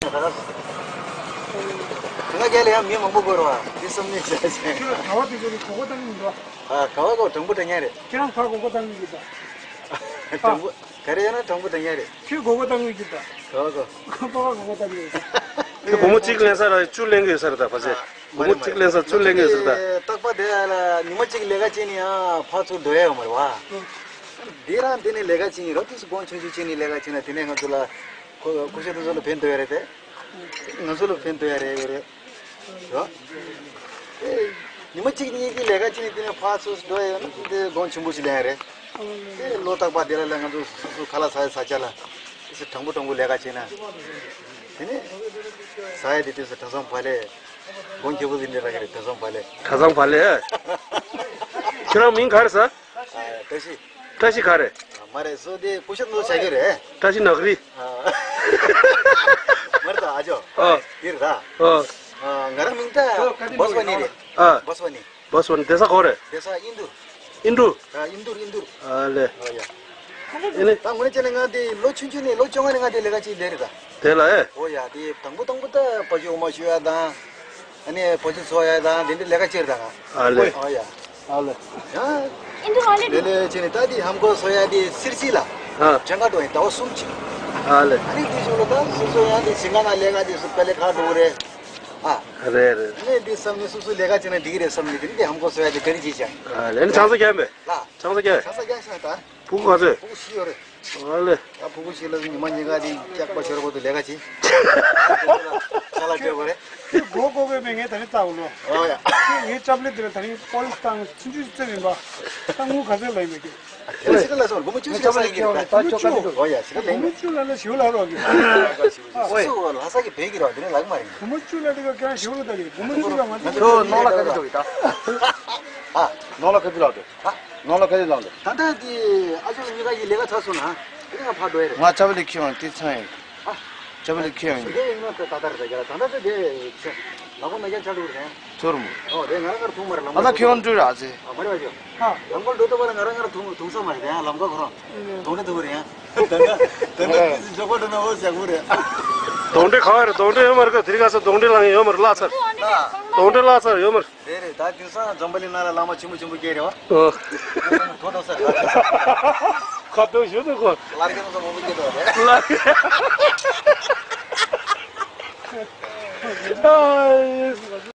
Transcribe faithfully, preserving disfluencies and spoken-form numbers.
ང་རྒྱལ་ལ་ཡང་མི་མང་པོ་དགོས་རེད་བ། དེ་བསམ་ནས་བྱས་བྱས། ཁྱོད་ག་བ་དེ་ཚོ་གི་གོ་གོ་བཏང་གི་འདུག་ཨ། ག་བ་གོ། དྲང་པོ་དྲང་ཡ་རེད། ཁྱེད་རང་ག་གོ་གོ་བཏང་གི་འདུག་དྲང་པོ་ག་རེ་ཡོད་ན་དྲང་པོ་དྲང་ཡ་རེད། ཁྱོད་གོ་གོ་བཏང་གི་འདུག་ག་བ་གོ། ཁོ་པ་བ་གོ་གོ་བཏང་གི་འདུག་ཁྱོད་སྒོར་མོ་གཅིག་ལེན་ས་ར་བཅུ་ལེན་གི་ཡོད་ས་རེད་ད་ཕ་ཚེ། སྒོར་མོ་གཅིག་ལེན་ས་བཅུ་ལེན་གི་ཡོད་ས་རེད་ད། རྟག་པ་དེ་ལ་ཉི་མ་གཅིག་ལས་ཀ་བྱས་ནས་ཡང་ཕར་ཚུར་འགྲོ་ཡ་ཡོད་མ་རེད་བ། འདི་རང་འདི་ནས་ལས་ཀ་བྱེད་ཀྱི་རོ། དུས་སུ་དགོང་ཆུང་ཆུང་བྱས་ནས་ལས་ཀ་བྱས་ན་དེ་ནས་ང་ཚོ་ལ་ཁོ་ཁོ་ཤ་དེ་ཚོ་ལ་ཕན་ཐོགས་ཡ་རེད་དེ། ང་ཚོ་ལ་ཕན་ཐོགས་ཡ་རེད་ཡོད་རེད། རོ། ཨེ། ཉི་མ་གཅིག་གཉིས་ཀྱི་ལས་ཀ་བྱས་ནས་དེ་ནས་ཕར་ཚུར་འགྲོ་ཡ་ཡོད་ན་དེ་དགོང་ཆེན་པོ་ཞིག་ལེན་ཡ་རེད། དེ་ལོ་རྟག་པ་དེ་ལ་ལ་ང་ཚོ་སོ་སོ་ཁ་ལག་ཟ་ཡ་ཟ་ཆ་ལ་དེ་ཚོ་དྲང་པོ་དྲང་པོ་ལས་ཀ་བྱས་ན། དེ་ནས་ཟ་ཡ་དེ་དུས་སུ་གྲྭ་ཚང་བག་ལེབ། དགོང་ཁྱེད་པོ་ཟིན་འདྲ་རག་གི་རེད། གྲྭ་ཚང་བག་ལེབ། གྲྭ་ཚང་བག་ལེབ། ཁྱེད་རང་མིང་ག་རེ་ཟེར། ཨ། བཀྲ་ཤིས། བཀྲ་ཤིས་ག་རེ། ཨ། མ་རེད། སོ་དེ་ཀུ་ཤ་ནོར་བྱ་རྒྱུ་རེད། བཀྲ་ཤིས་ནག་རི། ཨ། མ་རེད་ད་ཨ་ཅོ། ཨ། ཡིན་རེད་ད། ཨ། ཨ། ང་རང་མིང་ད་བོ་སི་ཝ་ནི་རེད། ཨ། བོ་སི་ཝ་ནི། བོ་སི་ཝ་ནི་བསྡད་ས་ག་པར་རེད། བསྡད་ས་ཨིན་རྡུ། ཨིན་རྡུ། ཨ། ཨིན་རྡུ་ཨིན་རྡུ། ཨ་ལེ། ཨ་ཡ། ཨེ་ནི། ད་དངོས་གནས་བྱས་ན་ང་དེ་ལོ་ཆུང་ཆུང་ནས་ལོ་བཅོ་ལྔ་ནས་ང་དེ་ལས་ཀ་བྱེད་བསྡད་རེད་ད། དེ་ལ་ཨེ། ཨོ་ཡ། དེ་དང་པོ་དང་པོ་ད་ཕ་ཆུ་འོ་མ་བཤུ་ཡ་དང་། ཨ་ནི་ཕ་ཆུ་འཚོ་ཡ་དང་དེ་འདྲའི་ལས་ཀ་བྱེད་རེད་ད་ང་། ཨ་ལེ། ཨོ་ཡ། ཨ་ལེ། ཡ། ཨིན་རྡུ་མ་ལེ། དེ་ལས་བྱས་ནས་ད་དེ་ཧམ་གོ་འཚོ་ཡ་དེ་སིར་སི་ལ། ཨ། བྱང་ཁ་འགྲོ་ཡིན་ཟླ་བ་གསུམ་ཅིག་ཨ་ལེ། ཨ་ནི་དེ་གཞུག་ལ་ད་སོ་སོ་ཡང་དེ་ཞིང་ཁ་ན་ལས་ཀ་དེ་སུ་དཀའ་ལས་ཁག་འགྲོ་གི་རེད། ཨ། རེད་རེད། ནས་འདི་བསམ་ནས་སོ་སོའི་ལས་ཀ་བྱས་ན་འགྲིག་གི་རེད་བསམ་ནས་དེ་ནི་དེ་ཧམ་གོ་བཟོ་ཡ་དེ་ག་རེ་བྱེད་ཅང་། ཨ་ལས་ནི་ཆང་ས་རྒྱག་མེད། ལ། ཆང་ས་རྒྱག་ཆང་ས་རྒྱག་ཤག་ད། ཕྲུ་གུ་ག་ཚོད། ཕྲུ་གུ་བཞི་ཡོད་རེད། ཨ་ལས། ད་ཕྲུ་གུ་བཞི་ལ་ཉི་མ་ཉིན་ག་དེ་སྐྱག་པ་ཤོར་བར་དུ་ལས་ཀ་བྱེད། ཆ་ལ་སྤྲད་པ་རེད། ཁྱོད་མགོ་སྐོར་གི་མེད། ངས་ད་ནི་བལྟ་གོ་ལོ། ཨོ་ཡ། ཁྱོད་ངའི་ཅབ་ལི་འདི་ལ་ད་ནི་པོ་ལིས་བཏང་ཆུང་ཆུང་ཅིག་རྩེ་མིན་པ། ད་དངུལ་ག་ཚོད་ལ་ཡིན་མེད་ཀྱི། ཁྱོད་ཕྱི་ལ་སོང་སྒོར་མོ་བཅུ་ཞིག་ལ་ས་ཡིན་གྱི་རེད། སྒོར་མོ་བཅུ། ཨོ་ཡ་ཕྱི་ལ་ལེན། སྒོར་མོ་བཅུ་ལ་ལ་ཞུ་ལ་རོགས་གི། ཨོ་ཡ། སུ་ལྷ་ས་གི་བོད་ཀྱི་རོགས་འདི་ནས་ལག་མ་རིང་། སྒོར་མོ་བཅུ་ལ་འདི་ག་ཀྱང་ཞུ་ལ་ད་གི། སྒོར་མོ་བཅུ་ལ་ང་ཚོ་ཁྱོད་ནོར་ལ་ག་ཚོད་འགྲོ་གི་ད། ཨ། ནོར་ལ་ག་ཚོད་ལ་འགྲོ། ཨ། ནོར་ལ་ག་ཚོད་ལ་འགྲོ། ད་ལྟ་དེ་ཨ་ཅོ་གཉིས་ཀ་ཡི་ལས་ཀ་ཚར་སོང་ན་དེ་ང་ཕར་འགྲོ་ཡ་རེད། ང་ཅབ་ལི་ཁྱེར་ཡོང་དེ་ཚང་ཡིན། ཨ། ཅབ་ལི་ཁྱེར་ཡོང་། དེ་ཡིན་ན་ད་ད་ལྟ་རེད་ད་རྒྱ་ལ་ད་ལྟ་ཚོད་དེ་ཆེ། ལག་པ་ན་རྒྱ་ཆ་འགྲོ་རེད། ཐུར་མོ། ཨོ་དེ་ང་རང་ང་རང་ཐུག་མ་རེད་ལམ་ཁ། ཨ་ད་ཁྱེད་རང་འགྲོ་ར་ཟེ། ཨ་མ་རེད་བ་ཅོ། ཨ། ལམ་ཁ་འགྲོ་ཐུབ་པ་ལ་ང་རང་ང་རང་ཐུག་ཐུག་ས་མ་རེད། དེ་ཡང་ལམ་ཁ་ཁོ་རང་། དོང་ཏེ་ཐུག་རེད་ཡང་། ད་ལྟ་ད་ལྟ་ཨ། ཏིས་འཇོག་པ་འགྲོ་ན་འོ་ཟེར་གོ་རེད། དོང་ཏེ་ག་བ་རེད། དོང་ཏེ་ཡོད་མ་རེད་ག་དེ་རིང་ཁ་སང་དོང་ཏེ་ལངས་ཡོད་མ་རེད་བརླག་ཚར། དོང་ཏེ་བརླག་ཚར་ཡོད་མ་རེད། རེད་རེད། ད་དེང་སང་འཛམ་བུ་གླིང་ནང་ལ་བླ་མ་ཆེན་པོ་ཆེན་པོ་སྐྱེས་རེད་བ། ཨོ། དོ་དོ་ས་ཁ་ཐོ་ས། ཁ་ཐོ་ཞུ་དོ་ཁོ། ལར་གྱི་ནང་ས་མང་པོ་སྐྱེས་དོ་རེད། ལར། ཨ།